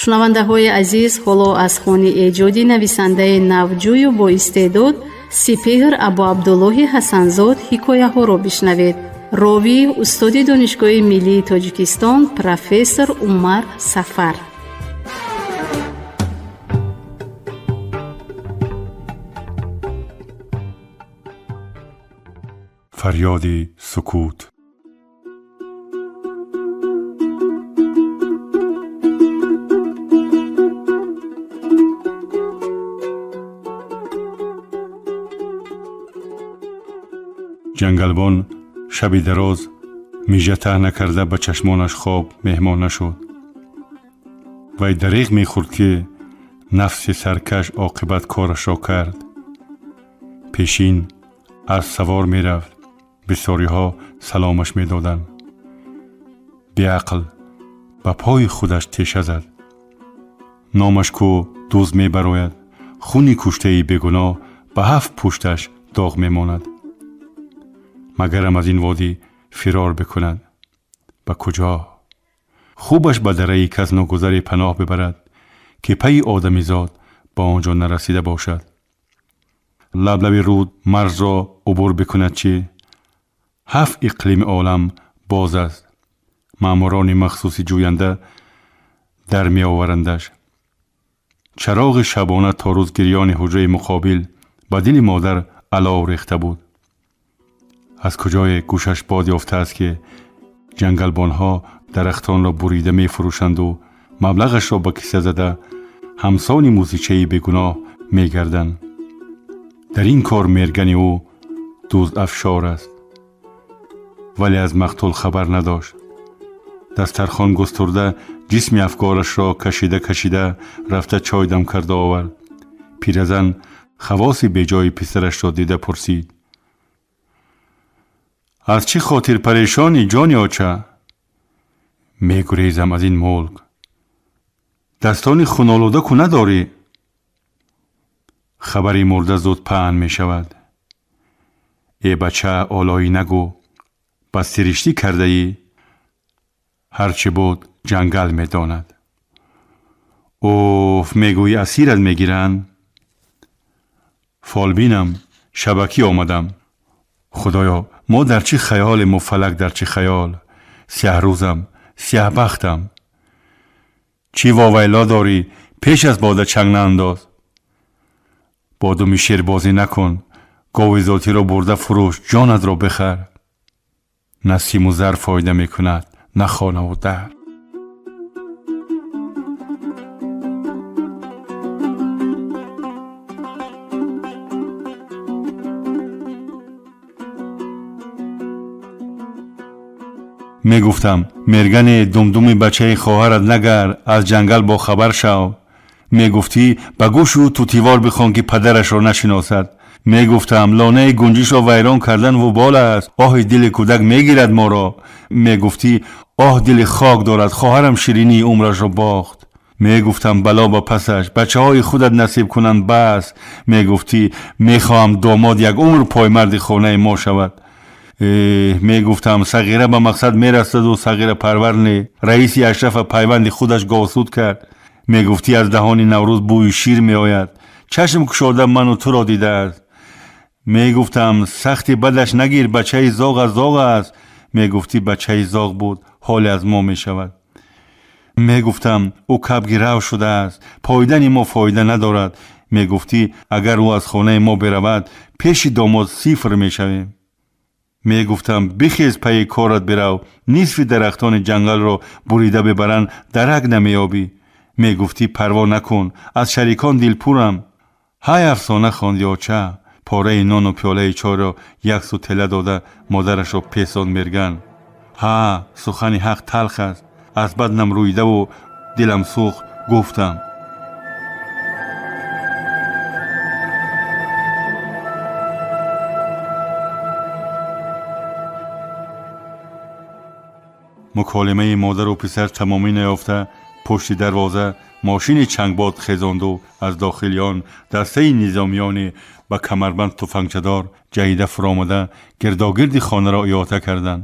Шунавандаҳои азиз, ҳоло аз хони эҷоди нависандаи навҷӯю боистеъдод Сипеҳр Абуабдуллоҳи Ҳасанзод ҳикояҳоро бишнавед. Ровӣ устоди Донишгоҳи миллии Тоҷикистон, профессор Умар Сафар. Фарёди сукут. Ҷангалбон шаби дароз мижа таҳ накарда ба чашмонаш хоб меҳмон нашуд. Вай дареғ мехӯрд, ки нафси саркаш оқибат корашро кард. Пешин аз савор мерафт, бисёриҳо саломаш медоданд. Беақл ба пои худаш теша зад. Номаш ку дӯз мебарояд, хуни куштаи бегуноҳ ба ҳафт пушташ доғ мемонад. Магарам аз ин водӣ фирор бикунад. Ба куҷо? Хубаш ба дараи кас ногузаре паноҳ бибарад, ки пайи одамизод ба он ҷо нарасида бошад. Лаблаби руд марзро убур бикунад чӣ? Ҳафт иқлими олам боз аст. Маъмурони махсуси ҷӯянда дар меоварандаш. Чароғи шабона то рӯз гирёни ҳуҷраи муқобил ба дили модар алов рехта буд. Аз куҷое гӯшаш бод ёфтааст, ки ҷангалбонҳо дарахтонро бурида мефурӯшанду маблағашро ба киса зада ҳамсони музичаи бегуноҳ мегарданд. Дар ин кор мергани ӯ дузафшор аст. Вале аз мақтул хабар надошт. Дастархон густурда, ҷисми афгорашро кашида кашида рафта чой дам карда овард. Пиразан хавоси беҷои писарашро дида пурсид: аз чӣ хотир парешонӣ, ҷони оча? Мегурезам аз ин мулк. Дастони хунолуда ку надорӣ? Хабари мурда зуд паҳн мешавад. Э бача, олоӣ нагӯ, ба сириштӣ кардаӣ. Ҳар чӣ буд ҷангал медонад. Уф, мегӯӣ асират мегиранд? Фолбинам, шабакӣ омадам. Худоё, мо дар чӣ хаёлему фалак дар чӣ хаёл? Сиҳрӯзам, сиҳбахтам. Чӣ вовайло дорӣ, пеш аз бода чанг наандоз. Бо думи шербозӣ накун, гови зотиро бурда фурӯш, ҷонатро бихар. На симу зар фоида мекунад, на хонаву дар. Мегуфтам: мергане, думдуми бачаи хоҳарат нагар, аз ҷангал бохабар шав. Мегуфтӣ: ба гӯши ӯ тутивор бихон, ки падарашро нашиносад. Мегуфтам: лонаи гунҷишро вайрон кардан вубол аст, оҳи дили кӯдак мегирад моро. Мегуфтӣ: оҳ, дили хок дорад, хоҳарам ширинии умрашро бохт. Мегуфтам: бало ба пасаш, бачаҳои худат насиб кунанд, бас. Мегуфтӣ: мехоҳам домод як умр поймарди хонаи мо шавад. Мегуфтам: сағира ба мақсад мерасаду сағирапарвар не, раиси ашрафа пайванди худаш говсуд кард. Мегуфтӣ: аз даҳони Наврӯз бӯи шир меояд, чашм кушода ману туро дидааст. Мегуфтам: сахти бадаш нагир, бачаи зоғ аз зоғ аст. Мегуфтӣ: бачаи зоғ буд, ҳоле аз мо мешавад. Мегуфтам: ӯ кабгирав шудааст, поидани мо фоида надорад. Мегуфтӣ: агар ӯ аз хонаи мо биравад, пеши домод сифр мешавем. Мегуфтам: бихез, пайи корат бирав, нисфи дарахтони ҷангалро бурида бибаранд, дарак намеёбӣ. Мегуфтӣ: парво накун, аз шарикон дилпурам. Ҳай, афсона хонди, оча. Пораи нону пиёлаи чойро яксу тела дода модарашро песон мерган. Ҳа, сухани ҳақ талх аст. Аз баднам рӯидаву дилам сӯхт, гуфтам. Муколимаи модару писар тамомӣ наёфта, пушти дарвоза мошини чангбод хезонду аз дохили он дастаи низомиёне ба камарбанд туфангчадор ҷаҳида фуромада гирдогирди хонаро иҳота карданд.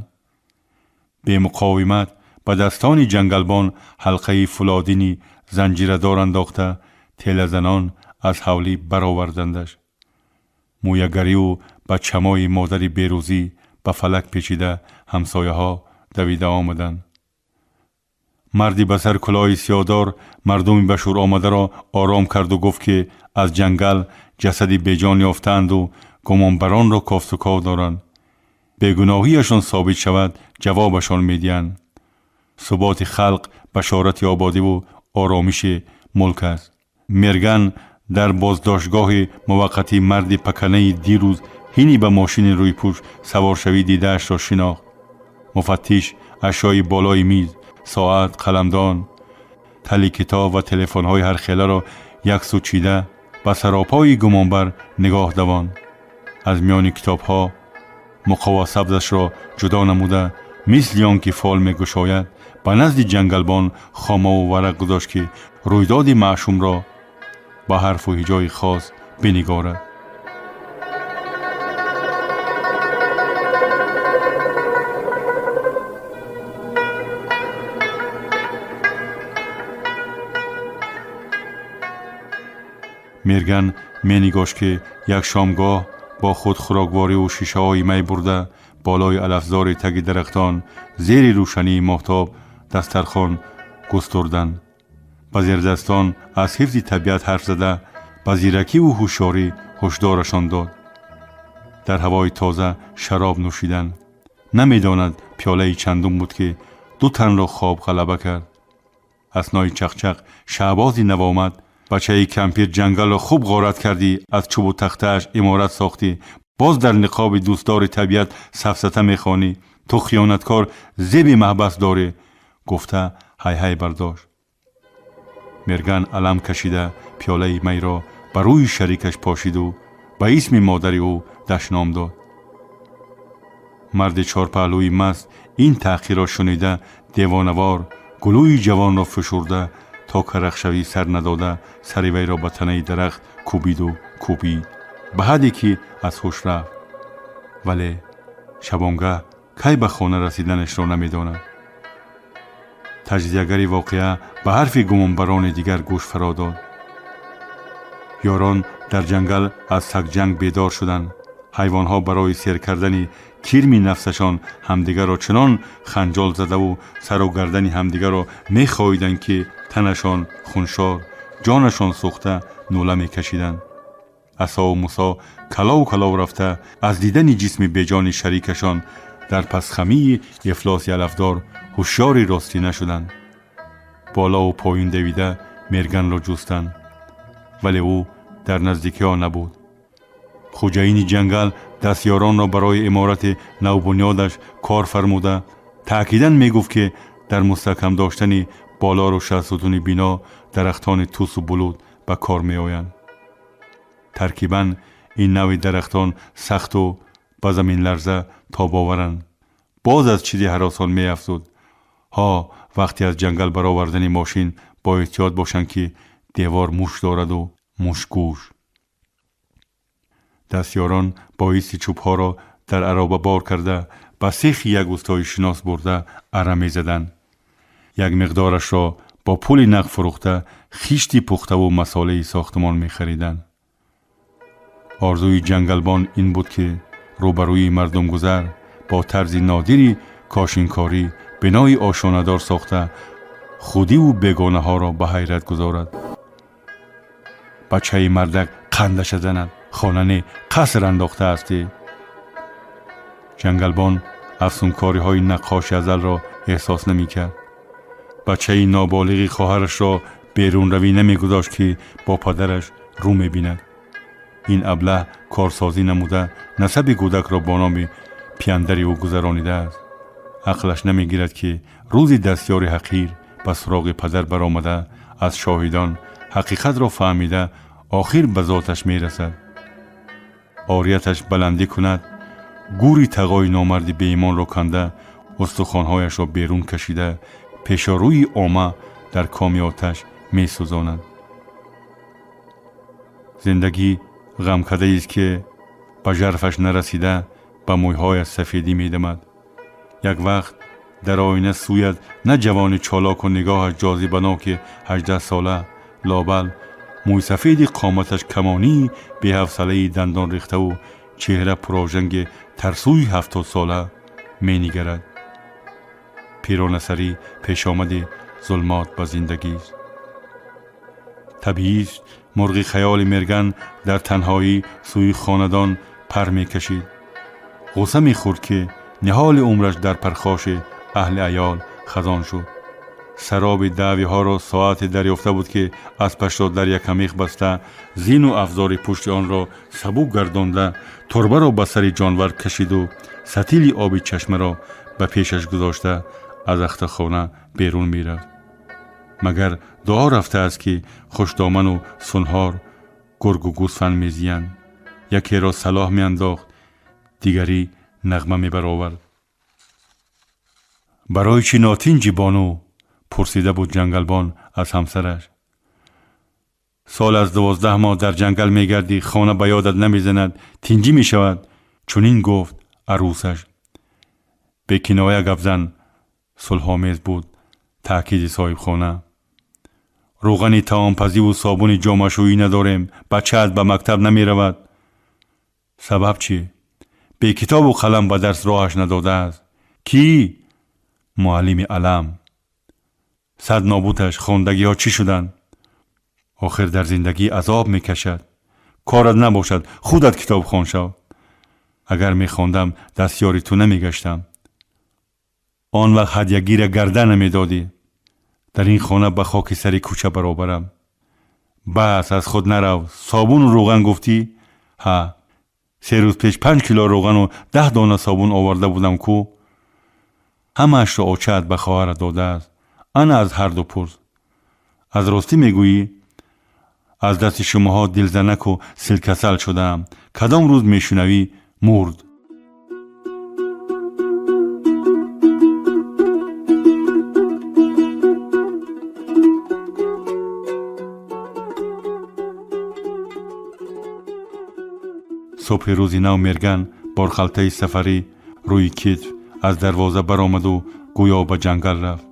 Бемуқовимат ба дастони ҷангалбон ҳалқаи фулодини Занҷирадор андохта, телазанон аз ҳавлӣ баровардандаш. Мӯягариву бачамои модари берӯзӣ ба фалак печида, ҳамсояҳо давида омаданд. Марди ба сар кулоҳи сиёҳдор мардуми ба шӯр омадаро ором карду гуфт, ки аз ҷангал ҷасади беҷон ёфтаанду гумонбаронро кофтуков доранд. Бегуноҳиашон собит шавад, ҷавобашон медиҳанд. Суботи халқ башорати ободиву оромиши мулк аст. Мерган дар боздоштгоҳи муваққатӣ марди паканаи дирӯз ҳини ба мошини рӯйпӯш саворшавӣ дидаашро шинохт. Муфаттиш ашёи болои миз, соат, қаламдон, тали китоб ва телефонҳои ҳархеларо яксӯ чида, ба саропои гумонбар нигоҳ давонд. Аз миёни китобҳо муқова сабзашро ҷудо намуда, мисли он ки фол мегушояд, ба назди ҷангалбон хомаву варақ гузошт, ки рӯйдоди маъшумро ба ҳарфу ҳиҷои хос бинигорад. Мерган менигошт, ки як шомгоҳ бо худ хӯроквориву шишаҳои май бурда, болои алафзори таги дарахтон зери рӯшании моҳтоб дастархон густурданд. Ба зердастон аз ҳифзи табиат ҳарф зада, ба зиракиву ҳушёрӣ ҳушдорашон дод. Дар ҳавои тоза шароб нӯшиданд. Намедонад, пиёлаи чандум буд, ки ду танро хоб ғалаба кард. Аснои чақчақ Шаҳбози навомад: «Бачаи кампир, ҷангалро хуб ғорат кардӣ, аз чӯбу тахтааш иморат сохтӣ, боз дар ниқоби дӯстдори табиат сафсата мехонӣ. Ту хиёнаткор, зеби маҳбас дорӣ», гуфта ҳайҳай бардошт. Мерган алам кашида пиёлаи майро ба рӯи шарикаш пошиду ба исми модари ӯ дашном дод. Марди чорпаҳлӯи маст ин таҳқирро шунида, девонавор гулӯи ҷавонро фишурда, то карахшавӣ сар надода, сари вайро ба танаи дарахт кӯбиду кӯбид, ба ҳадде ки аз ҳуш рафт. Вале шабонгаҳ кай ба хона расиданашро намедонад. Таҷзиягари воқеа ба ҳарфи гумонбарони дигар гӯш фаро дод. Ёрон дар ҷангал аз сагҷанг бедор шуданд. Ҳайвонҳо барои сер кардани кирми нафсашон ҳамдигарро чунон ханҷол задаву сару гардани ҳамдигарро мехоҳиданд, ки танашон хуншор, ҷонашон сӯхта нула мекашиданд. Асову Мусо калов калов рафта, аз дидани ҷисми беҷони шарикашон дар пасхамии ифлоси алафдор ҳушёри ростӣ нашуданд. Болову поён давида Мерганро ҷустанд, вале ӯ дар наздикиҳо набуд. Хӯҷаини ҷангал дастёронро барои иморати навбунёдаш кор фармуда, таъкидан мегуфт, ки дар мустаҳкам доштани болору шастсутуни бино дарахтони тусу булут ба кор меоянд. Таркибан ин навъи дарахтон сахту ба заминларза тобоваранд. Боз аз чизе ҳаросон меафзуд: ҳо, вақте аз ҷангал баровардани мошин бо эҳтиёт бошанд, ки девор муш дораду мушгӯш. Дастёрон боиси чӯбҳоро дар ароба бор карда, ба сехи як устои шинос бурда ара мезаданд. Як миқдорашро бо пули нақд фурӯхта, хишти пухтаву масолеҳи сохтмон мехариданд. Орзуи ҷангалбон ин буд, ки рӯбарӯи мардумгузар бо тарзи нодири кошинкорӣ бинои ошонадор сохта, худиву бегонаҳоро ба ҳайрат гузорад. «Бачаи мардак қандаша занад, хонане қаср андохтаастӣ». Ҷангалбон афсункориҳои наққоши азалро эҳсос намекард. Бачаи ноболиғи хоҳарашро берунравӣ намегузошт, ки бо падараш рӯ мебинад. Ин аблаҳ корсозӣ намуда, насаби кӯдакро бо номи пияндари ӯ гузаронидааст. Ақлаш намегирад, ки рӯзи дастёри ҳақир ба суроғи падар баромада, аз шоҳидон ҳақиқатро фаҳмида, охир ба зоташ мерасад. Орияташ баландӣ кунад, гӯри тағои номарди беимонро канда, устухонҳояшро берун кашида, пешорӯи омма дар коми оташ месӯзонад. Зиндагӣ ғамкадаест, ки ба жарфаш нарасида, ба мӯйҳояш сафедӣ медамад. Як вақт Дар оина сӯяд на ҷавони чолоку нигоҳаш ҷозибаноки 18-сола, лобал мӯйсафеди қоматаш камонии беҳавсалаи дандонрехтаву чеҳра пурожанги тарсӯи 70-сола менигарад. Пиронасарӣ пешомади зулмот ба зиндагист. Табиист, мурғи хаёли Мерган дар танҳоӣ сӯи хонадон пар мекашид. Ғусса мехӯрд, ки ниҳоли умраш дар пархоши аҳли аёл хазон шуд. Сароби даъвиҳоро соате дарёфта буд, ки аспашро дар якамех баста, зину афзори пушти онро сабук гардонда, турбаро ба сари ҷонвар кашиду сатили оби чашмаро ба пешаш гузошта аз ахтахона берун мерафт. Магар дуо рафтааст, ки хушдоману сунҳор гургу гӯсфанд мезиянд. Якеро салоҳ меандохт, дигарӣ нағма мебаровард. Барои чӣ нотинҷӣ, бону? Пурсида буд ҷангалбон аз ҳамсараш. Сол аз 12 моҳ дар ҷангал мегардӣ, хона ба ёдат намезанад, тинҷӣ мешавад. Чунин гуфт арӯсаш. Бекиноя гапзан, сулҳомез буд таъкиди соҳибхона. Рӯғани таомпазиву собуни ҷомашӯӣ надорем, бачаат ба мактаб намеравад. Сабаб чӣ? Бекитобу қалам ба дарс роҳаш надодааст. Кӣ? Муаллими алам. Сад нобуташ, хондагиҳо чӣ шуданд? Охир дар зиндагӣ азоб мекашад. Корат набошад, худат китобхон шав. Агар мехондам, дастёри ту намегаштам. Он вақт ҳадягира гарда намедодӣ. Дар ин хона ба хоки сари кӯча баробарам. Бас, аз худ нарав. Собуну рӯған гуфтӣ? Ҳа, 3 рӯз пеш 5 кило рӯғану 10 дона собун оварда будам ку. Ҳамаашро очаат ба хоҳарат додааст. Ана аз ҳарду пурс. Аз ростӣ мегӯӣ? Аз дасти шумоҳо дилзанаку силкасал шудаам. Кадом рӯз мешунавӣ мурд. Субҳи рӯзи нав Мерган борхалтаи сафарӣ рӯи китф аз дарвоза баромаду гӯё ба ҷангал рафт.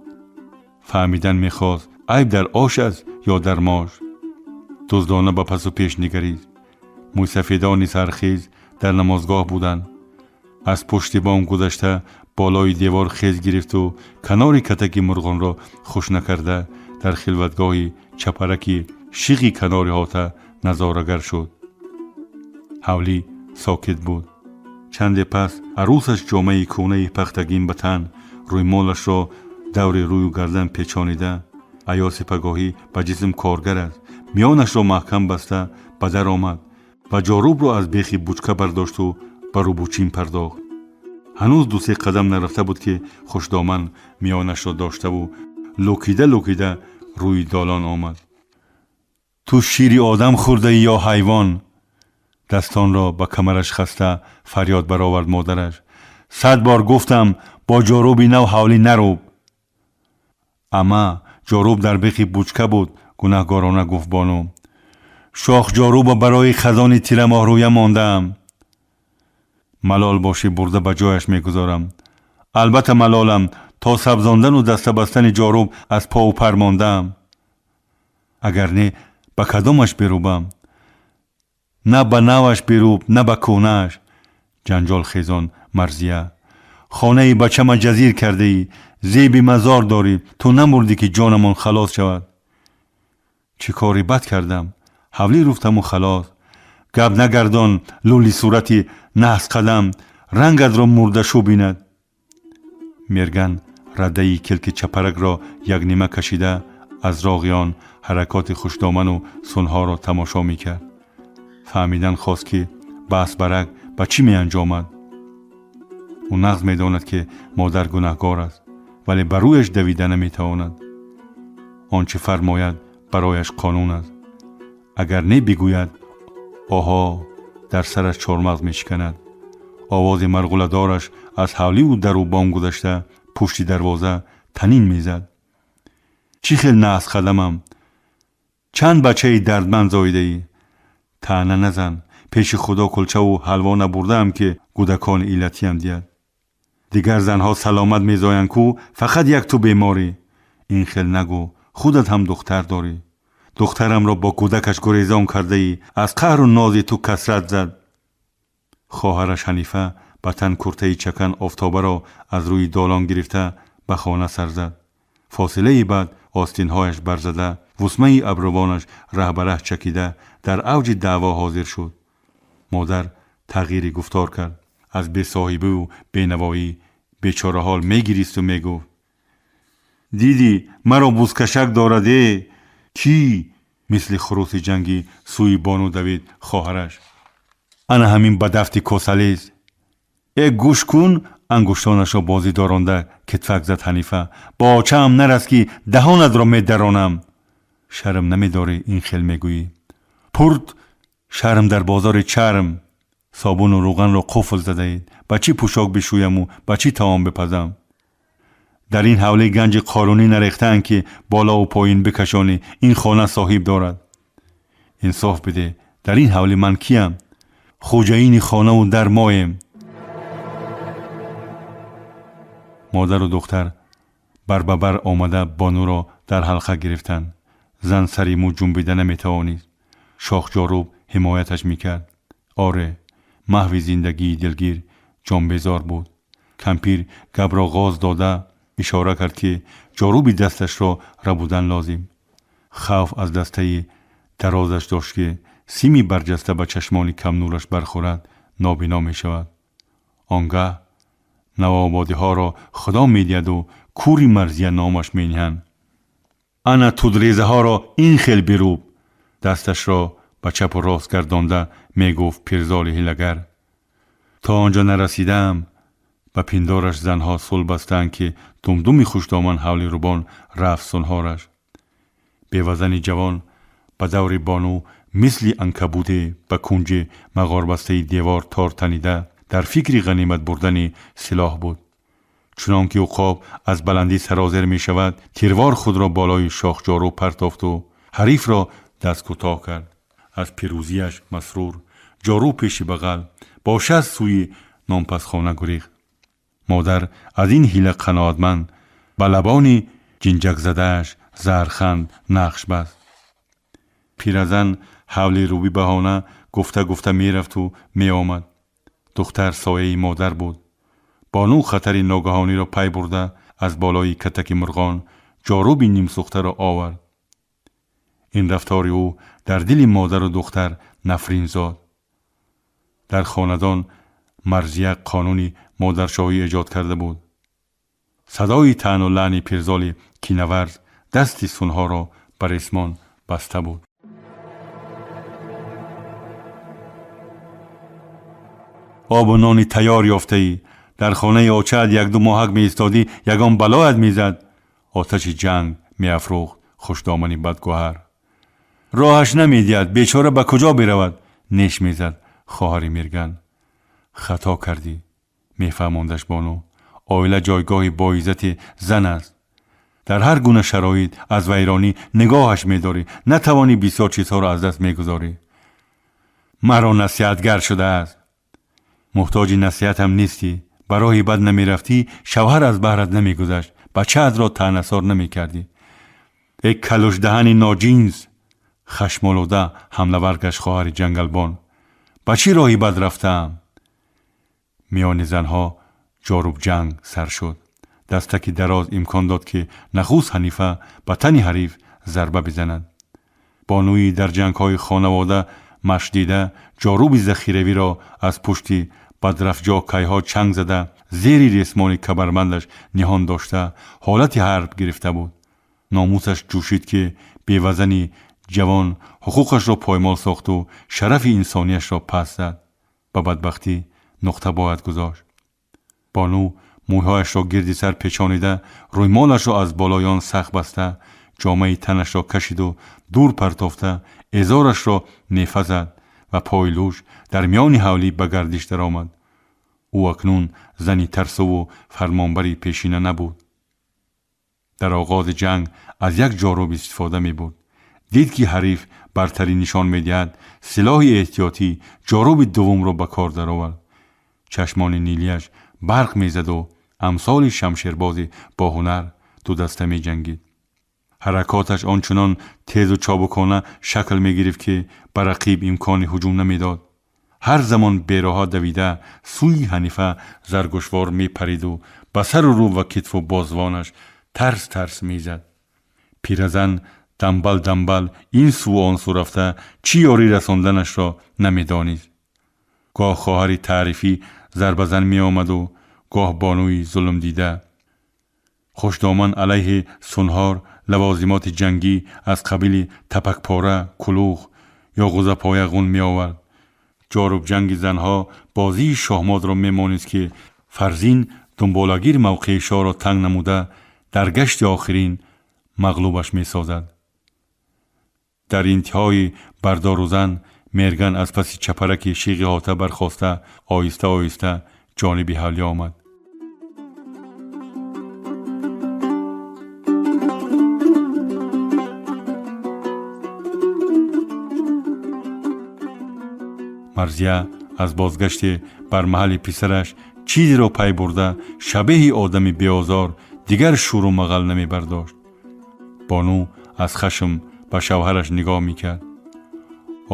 Фаҳмидан мехост, айб дар ош аст ё дар мош. Дуздона ба пасу пеш нигарист. Мӯйсафедони сархез дар намозгоҳ буданд. Аз пушти бом гузашта болои девор хез гирифту канори катаки мурғонро хуш накарда дар хилватгоҳи чапараки шиғи канори ҳота назорагар шуд. Ҳавлӣ сокит буд. Чанде пас арӯсаш ҷомаи кӯнаи пахтагин ба тан, рӯймолашро даври рӯю гардан печонида, аёси пагоҳӣ ба ҷисм коргар аст, миёнашро маҳкам баста ба дар омад ва ҷорубро аз бехи бучка бардошту ба рӯбучин пардохт. Ҳанӯз ду-се қадам нарафта буд, ки хушдоман миёнашро доштаву лӯкида лӯкида рӯи долон омад. Ту шири одам хӯрдаӣ ё ҳайвон? Дастонро ба камараш хаста фарёд баровард модараш. 100 бор гуфтам, бо ҷоруби нав ҳавлӣ наруб. Ама, ҷоруб дар бехи бучка буд, гунаҳгорона гуфт бону. Шохҷоруба барои хазони тирамоҳрӯя мондаам. Малол бошӣ, бурда ба ҷояш мегузорам. Албатта малолам, то сабзондану дастабастани ҷоруб аз пову пар мондаам. Агар не, ба кадомаш бирубам? На ба наваш бируб, на ба кӯнааш. Ҷанҷол хезон Марзия. Хонаи бачама ҷазир кардаӣ, зеби мазор дорӣ, ту намурдӣ, ки ҷонамон халос шавад. Чӣ кори бад кардам? Ҳавлӣ руфтаму халос. Гап нагардон, лули сурати наҳсқадам, рангатро мурдашу бинад. Мерган раддаи келки чапаракро якнима кашида аз роғи он ҳаракоти хушдоману сунҳоро тамошо мекард. Фаҳмидан хост, ки баҳсбарак ба чӣ меанҷомад. Ӯ нағз медонад, ки модар гунаҳгор аст, вале ба рӯяш давида наметавонад. Он чӣ фармояд, барояш қонун аст. Агар не бигӯяд, оҳо, дар сараш чормағз мешиканад. Овози марғуладораш аз ҳавливу дару бом гузашта пушти дарвоза танин мезад. Чӣ хел наҳс қадамам? Чанд бачаи дардманд зоидаӣ? Таъна назан, пеши худо кулчаву ҳалво набурдаам, ки кӯдакони иллатиам диҳад. Дигар занҳо саломат мезоянд ку, фақат як ту беморӣ. Ин хел нагӯ, худат ҳам духтар дорӣ. Духтарамро бо кӯдакаш гурезон кардаӣ, аз қаҳру нози ту касрат зад. Хоҳараш Ҳанифа ба тан куртаи чакан офтобаро аз рӯи долон гирифта ба хона сар зад. Фосилаи баъд остинҳояш барзада, вусмаи абрувонаш раҳбараҳ чакида, дар авҷи даъво ҳозир шуд. Модар тағйири гуфтор кард. Аз бесоҳибиву бенавоӣ бечораҳол мегиристу мегуфт: дидӣ, маро бузкашак дорад е? Кӣ? Мисли хуруси ҷангӣ сӯи бону давид хоҳараш. Ана ҳамин бадафти косалез. Э, гӯш кун! Ангуштонашро бозӣ доронда китфак зад Ҳанифа. Бо очаам нарас, ки даҳонатро медаронам. Шарм намедорӣ, ин хел мегӯӣ? Пурт шарм дар бозори чарм. Собуну рӯғанро қуфл задаед. Ба чӣ пӯшок бишӯяму ба чӣ таом бипазам? Дар ин ҳавлӣ ганҷи қорунӣ нарехтаанд, ки болову поин бикашонӣ. Ин хона соҳиб дорад. Инсоф бидеҳ, дар ин ҳавлӣ ман киям? Хӯҷаини хонаву дар моем. Модару духтар барбабар омада бонуро дар ҳалқа гирифтанд. Зан сари мӯ ҷунбида наметавонист. Шохҷоруб ҳимояташ мекард. Оре, маҳви зиндагии дилгир ҷонбезор буд. Кампир гапро ғоз дода ишора кард, ки ҷоруби дасташро рабудан лозим. Хавф аз дастаи дарозаш дошт, ки сими барҷаста ба чашмони камнураш бархӯрад, нобино мешавад. Он гаҳ навободиҳоро худо медиҳаду кури Марзия номаш мениҳанд. Ана тудрезаҳоро ин хел бирӯб! Дасташро ба чапу рост гардонда мегуфт пирзоли ҳилагар. То он ҷо нарасидаам, ба пиндораш занҳо сулҳ бастаанд, ки думдуми хушдоман ҳавлирубон рафт сунҳораш. Бевазани ҷавон ба даври бону мисли анкабуте ба кунҷи мағорбастаи девор тор танида дар фикри ғанимат бурдани силоҳ буд. Чунон ки уқоб аз баландӣ сарозер мешавад, тирвор худро болои шохҷорӯ партофту ҳарифро дасткӯтоҳ кард. Аз пирӯзиаш масрур ҷорӯ пеши бағал бо шаст сӯи нонпазхона гурехт. Модар аз ин ҳила қаноатманд ба лабони ҷинҷакзадааш зарханд нақш баст. Пиразан ҳавли рӯбӣ баҳона гуфта гуфта мерафту меомад. Духтар сояи модар буд. Бону хатари ногаҳониро пай бурда, аз болои катаки мурғон ҷоруби нимсӯхтаро овард. Ин рафтори ӯ дар дили модару духтар нафрин зод. Дар хонадон Марзия қонуни модаршоҳӣ эҷод карда буд. Садои таъну лаъни пирзоли кинаварз дасти сунҳоро ба ресмон баста буд. Обу нони тайёр ёфтаӣ, дар хонаи очаат якду моҳак меистодӣ, ягон балоят мезад. Оташи ҷанг меафрӯхт хушдомани бадгӯҳар. Роҳаш намедиҳад, бечора ба куҷо биравад? Неш мезад хоҳари Мирган. Хато кардӣ, мефаҳмондаш бону. Оила ҷойгоҳи боиззати зан аст. Дар ҳар гуна шароит аз вайронӣ нигоҳаш медорӣ, натавонӣ, бисёр чизҳоро аз даст мегузорӣ. Маро насиҳатгар шудааст. Муҳтоҷи насиҳатам нестӣ. Ба роҳи бад намерафтӣ, шавҳар аз баҳрат намегузашт, бачаатро таънасор намекардӣ. Э, калушдаҳани ноҷинс! Хашмолуда ҳамлавар гашт хоҳари ҷангалбон. Ба чӣ роҳи бад рафтаам? Миёни занҳо ҷорубҷанг сар шуд. Дастаки дароз имкон дод, ки нахуст Ҳанифа ба тани ҳариф зарба бизанад. Бонуи дар ҷангҳои хонавода машдида ҷоруби захиравиро аз пушти бадрафҷо кайҳо чанг зада, зери ресмони камарбандаш ниҳон дошта, ҳолати ҳарб гирифта буд. Номусаш ҷӯшид, ки бевазани ҷавон ҳуқуқашро поймол сохту шарафи инсонияшро пас зад. Ба бадбахтӣ нуқта бояд гузошт. Бону мӯйҳояшро гирди сар печонида, рӯймолашро аз болоён сахт баста, ҷомаи танашро кашиду дур партофта, эзорашро мефазад ва пойлӯш дар миёни ҳавлӣ ба гардиш даромад. Ӯ акнун зани тарсуву фармонбари пешина набуд. Дар оғози ҷанг аз як ҷоруб истифода мебурд. Дид, ки ҳариф бартарӣ нишон медиҳад, силоҳи эҳтиётӣ ҷоруби дуввумро ба кор даровард. Чашмони нилияш барқ мезаду Амсоли шамшербози бо ҳунар дудаста меҷангид. Ҳаракоташ он чунон тезу чобукона шакл мегирифт, ки ба рақиб имкони ҳуҷум намедод. Ҳар замон бероҳа давида сӯи Ҳанифа заргӯшвор мепариду ба сару рӯ ва китфу бозвонаш тарс тарс мезад. Пиразан дамбал дамбал ин сӯву он сӯ рафта, чӣ ёрӣ расонданашро намедонист. Гоҳ хоҳари таърифӣ зарбазан меомаду гоҳ бонуи зулмдида. Хушдоман алайҳи Сунҳор лавозимоти ҷангӣ аз қабили тапакпора, кулух ё ғузапояғун меовард. Ҷорубҷанги занҳо бозии шоҳмотро мемонист, ки Фарзин дунболагир мавқеи шоҳро танг намуда, дар гашти охирин мағлубаш месозад. Дар интиҳои бардорузан Мерган аз паси чапараки шиғи ҳота бархоста, оҳиста оҳиста ҷониби ҳавлӣ омад. Марзия аз бозгаште бар маҳалли писараш чизеро пай бурда, шабеҳи одами беозор дигар шӯру мағал намебардошт. Бону аз хашм ба шавҳараш нигоҳ мекард.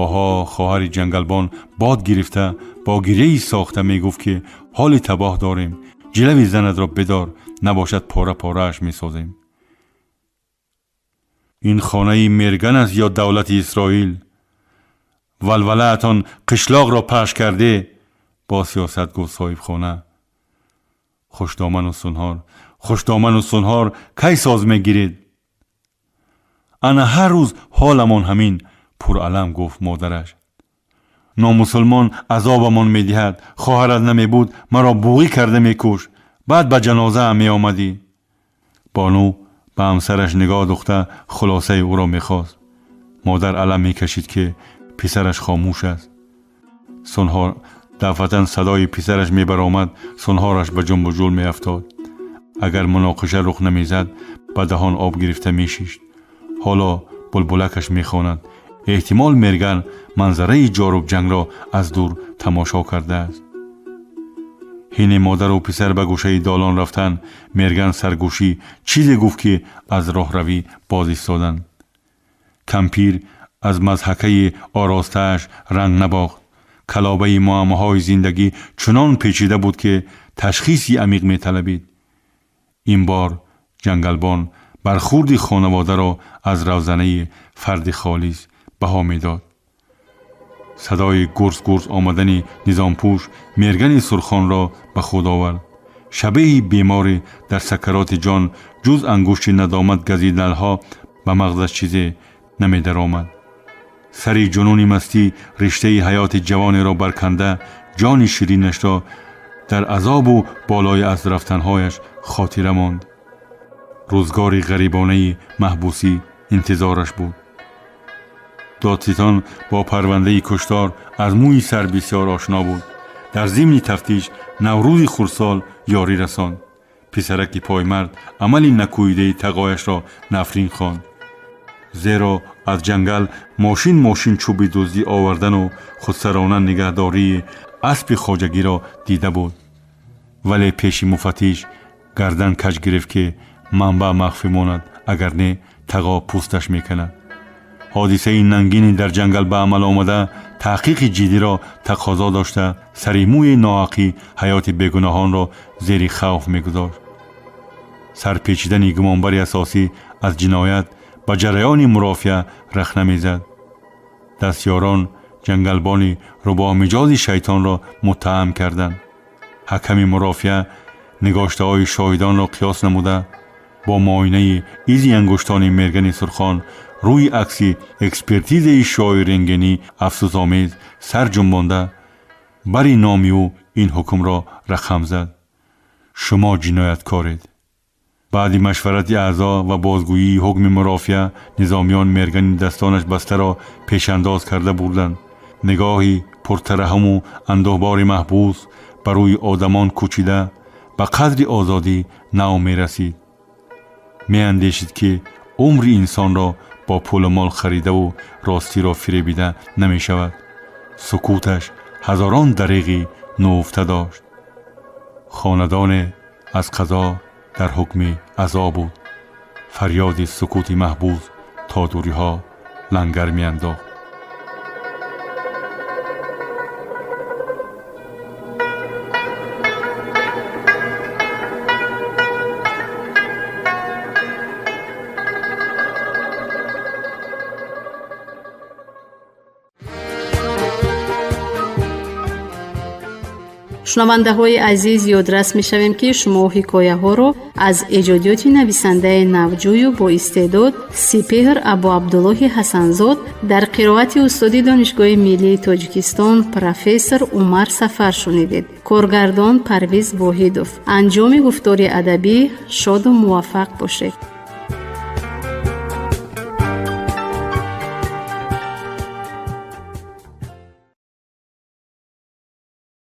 Оҳо, хоҳари ҷангалбон бод гирифта, бо гирьяи сохта мегуфт, ки ҳоли табоҳ дорем, ҷилави занатро бидор, набошад пора порааш месозем. Ин хонаи Мерган аст ё давлати Исроил? Валвалаатон қишлоқро пахш карде, бо сиёсат гуфт соҳибхона. Хушдоману Сунҳор, Хушдоману Сунҳор, кай соз мегиред? Ана ҳар рӯз ҳоламон ҳамин, пуралам гуфт модараш. Номусулмон азобамон медиҳад. Хоҳарат намебуд, маро буғӣ карда мекушт, баъд ба ҷанозаам меомадӣ. Бону ба ҳамсараш нигоҳ духта, хулосаи ӯро мехост. Модар алам мекашид, ки писараш хомӯш аст. Сунҳор дафъатан садои писараш мебаромад, сунҳораш ба ҷунбуҷул меафтод. Агар муноқиша рух намезад, ба даҳон об гирифта мешишт. Ҳоло булбулакаш мехонад. Эҳтимол, Мерган манзараи ҷорубҷангро аз дур тамошо кардааст. Ҳине модару писар ба гӯшаи долон рафтанд, Мерган саргӯшӣ чизе гуфт, ки аз роҳравӣ боз истоданд. Кампир аз мазҳакаи оростааш ранг набохт. Калобаи муаммоҳои зиндагӣ чунон печида буд, ки ташхиси амиқ металабид. Ин бор ҷангалбон бархурди хонаводаро аз равзанаи фарди холис баҳо медод. Садои гурс гурс омадани низомпӯш Мергани сурхонро ба худ овард. Шабеҳи беморе дар сакароти ҷон, ҷуз ангушти надомат газиданҳо ба мағзаш чизе намедаромад. Сари ҷунуни мастӣ риштаи ҳаёти ҷавонеро барканда, ҷони ширинашро дар азобу болои аз рафтанҳояш хотира монд. Рӯзгори ғарибонаи маҳбусӣ интизораш буд. Додситон бо парвандаи куштор аз мӯи сар бисёр ошно буд. Дар зимни тафтиш Наврӯзи хурдсол ёрӣ расонд. Писараки поймард амали накӯидаи тағояшро нафрин хонд, зеро аз ҷангал мошин мошин чӯби дуздӣ овардану худсарона нигаҳдории аспи хоҷагиро дида буд. Вале пеши муфаттиш гардан каҷ гирифт, ки манбаъ махфӣ монад, агар не, тағо пӯсташ мекунад. Ҳодисаи нангине дар ҷангал ба амал омада, таҳқиқи ҷиддиро тақозо дошта, сари мӯи ноҳақӣ ҳаёти бегуноҳонро зери хавф мегузошт. Сарпечидани гумонбари асосӣ аз ҷиноят ба ҷараёни мурофиа рахна мезад. Дастёрон ҷангалбони рубоҳмиҷози шайтонро муттаҳам карданд. Ҳаками мурофиа нигоштаҳои шоҳидонро қиёс намуда, бо муоинаи изи ангуштони Мергани сурхон рӯи акси экспертизаи шоҳи рентгенӣ афсӯсомез сар ҷунбонда, бари номи ӯ ин ҳукмро рақам зад: «Шумо ҷинояткоред». Баъди машварати аъзо ва бозгӯии ҳукми мурофиа, низомиён Мергани дастонаш бастаро пешандоз карда бурданд. Нигоҳи пуртараҳуму андӯҳбори маҳбус ба рӯи одамон кӯчида, ба қадри озодӣ нав мерасид. Меандешид, ки умри инсонро бо пулу мол харидаву ростиро фиребида намешавад. Сукуташ ҳазорон дареғи нуфта дошт. Хонадоне Аз қазо дар ҳукми азо буд. Фарёди сукути маҳбус то дуриҳо лангар меандохт. Шунавандаҳои азиз, ёдрас мешавем, ки шумо ҳикояҳоро аз эҷодиёти нависандаи навҷӯю боистеъдод Сипеҳр Абуабдуллоҳи Ҳасанзод дар қироати устоди Донишгоҳи миллии Тоҷикистон, профессор Умар Сафар шунидед. Коргардон Парвиз Воҳидов. Анҷоми гуфтори адабӣ. Шоду муваффақ бошед.